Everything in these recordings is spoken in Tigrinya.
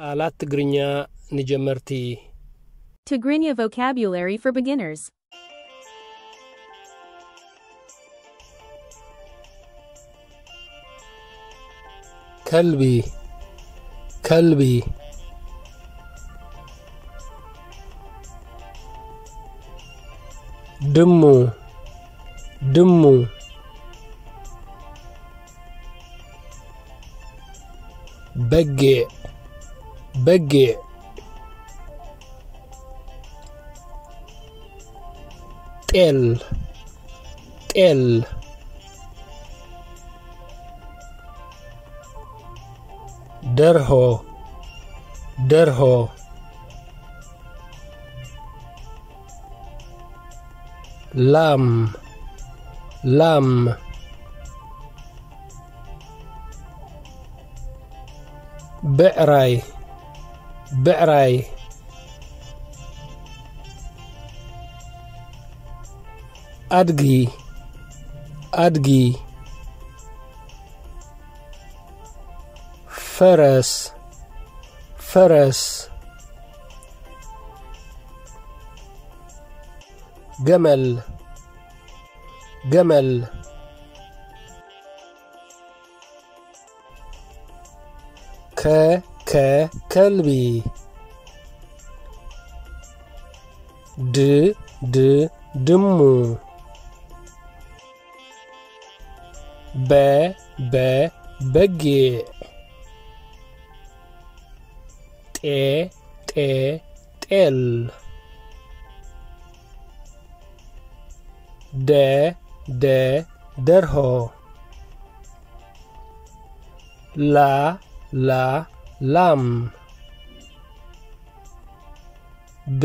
ቃላት ትግርኛ ንጀመርቲ። Tigrinya vocabulary for beginners. ከልቢ፣ ከልቢ። ድሙ፣ ድሙ። በጊዕ፣ በጊዕ። ጤል፣ ጤል። ደርሆ፣ ደርሆ። ላም፣ ላም። ብዕራይ፣ ብዕራይ። ኣድጊ፣ ኣድጊ። ፈረስ፣ ፈረስ። ገመል፣ ገመል። ከ፣ ከ፣ ከልቢ። ድ፣ ድ፣ ድሙ። በ፣ በ፣ በጊዕ። ጤ፣ ጤ፣ ጤል። ደ፣ ደ፣ ደርሆ። ላ፣ ላ፣ ላም። ብ፣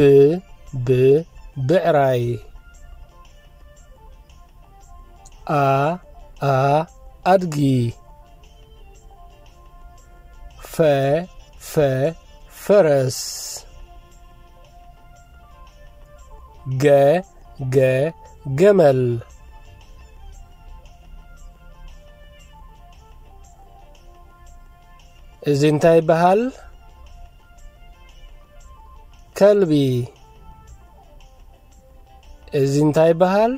ብ፣ ብዕራይ። ኣ፣ ኣ፣ ኣድጊ። ፈ፣ ፈ፣ ፈረስ። ገ፣ ገ፣ ገመል። እዚ እንታይ ይበሃል? ከልቢ። እዚ እንታይ ይበሃል?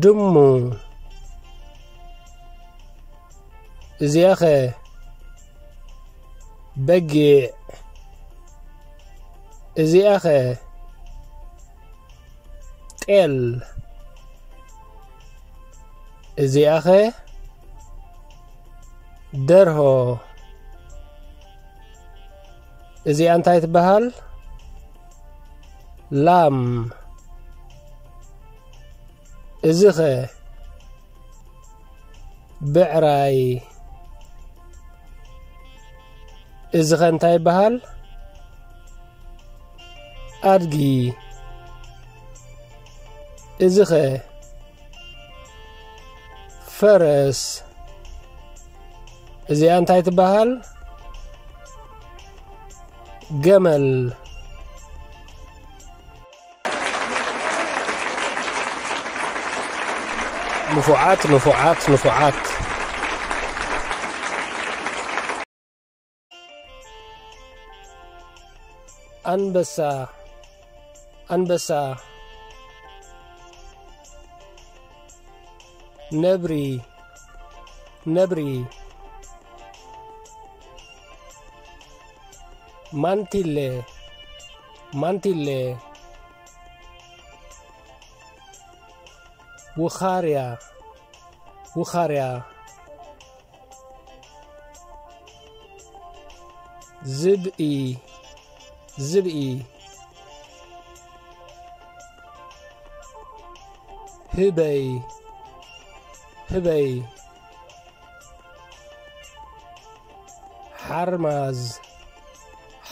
ድሙ። እዚኣኸ? በጊዕ። እዚኣኸ? ጤል። እዚኣኸ? ደርሆ። እዚኣ እንታይ ትበሃል? ላም። እዚኸ? ብዕራይ። እዚኸ እንታይ ይበሃል? ኣድጊ። እዚኸ? ፈረስ። እዚኣ እንታይ ትበሃል? ገመል። ንፉዓት፣ ንፉዓት፣ ንፉዓት። ኣንበሳ፣ ኣንበሳ። ነብሪ፣ ነብሪ። ማንቲለ፣ ማንቲለ። ውኻርያ፣ ውኻርያ። ዝብኢ፣ ዝብኢ። ህበይ፣ ህበይ። ሓርማዝ፣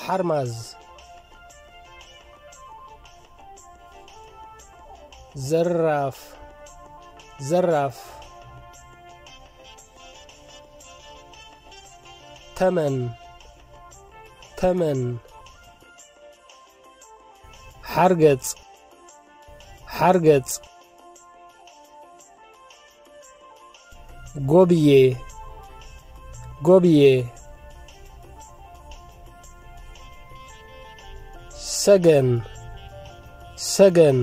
ሓርማዝ። ዘራፍ፣ ዘራፍ። ተመን፣ ተመን። ሓርገጽ፣ ሓርገጽ። ጎብየ፣ ጎብየ። ሰገን፣ ሰገን።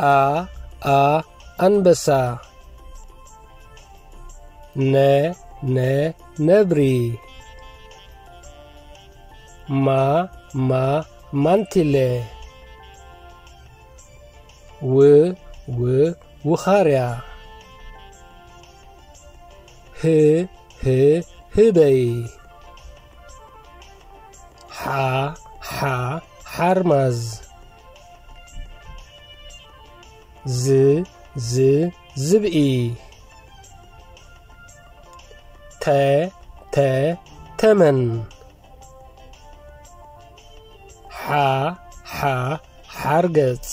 ኣ፣ ኣ፣ ኣንበሳ። ነ፣ ነ፣ ነብሪ። ማ፣ ማ፣ ማንቲለ። ው፣ ው፣ ውኻርያ። ህ፣ ህ፣ ህበይ። ሓ፣ ሓ፣ ሓርማዝ። ዝ፣ ዝ፣ ዝብኢ። ተ፣ ተ፣ ተመን። ሓ፣ ሓ፣ ሓርገጽ።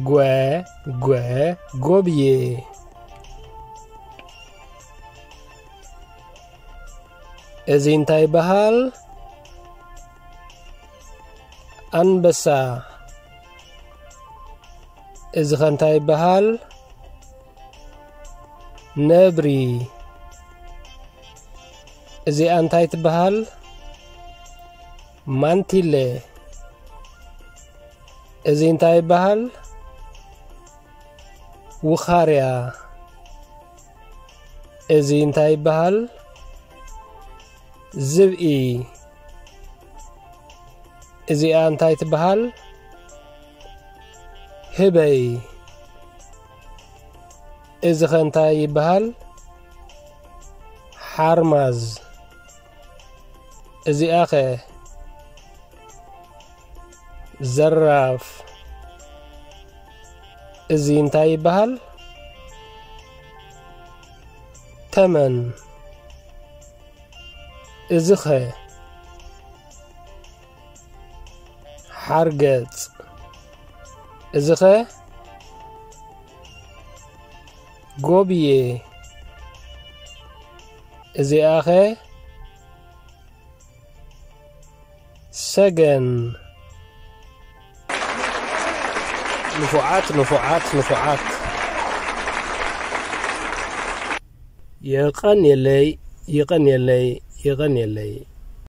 ጓ፣ ጓ፣ ጎብየ። እዚ እንታይ ይበሃል? ኣንበሳ። እዚ ኸ እንታይ ይበሃል? ነብሪ። እዚኣ እንታይ ትበሃል? ማንቲለ። እዚ እንታይ ይበሃል? ውኻርያ። እዚ እንታይ ይበሃል? ዝብኢ። እዚኣ እንታይ ትበሃል? ህበይ። እዚ ኸ እንታይ ይበሃል? ሓርማዝ። እዚኣ ኸ? ዘራፍ። እዚ እንታይ ይበሃል? ተመን። እዚ ኸ? ሓርገጽ። እዚ ኸ? ጎብየ። እዚኣ ኸ? ሰገን። ንፉዓት፣ ንፉዓት፣ ንፉዓት። የቐንየለይ፣ የቐንየለይ፣ የቐንየለይ።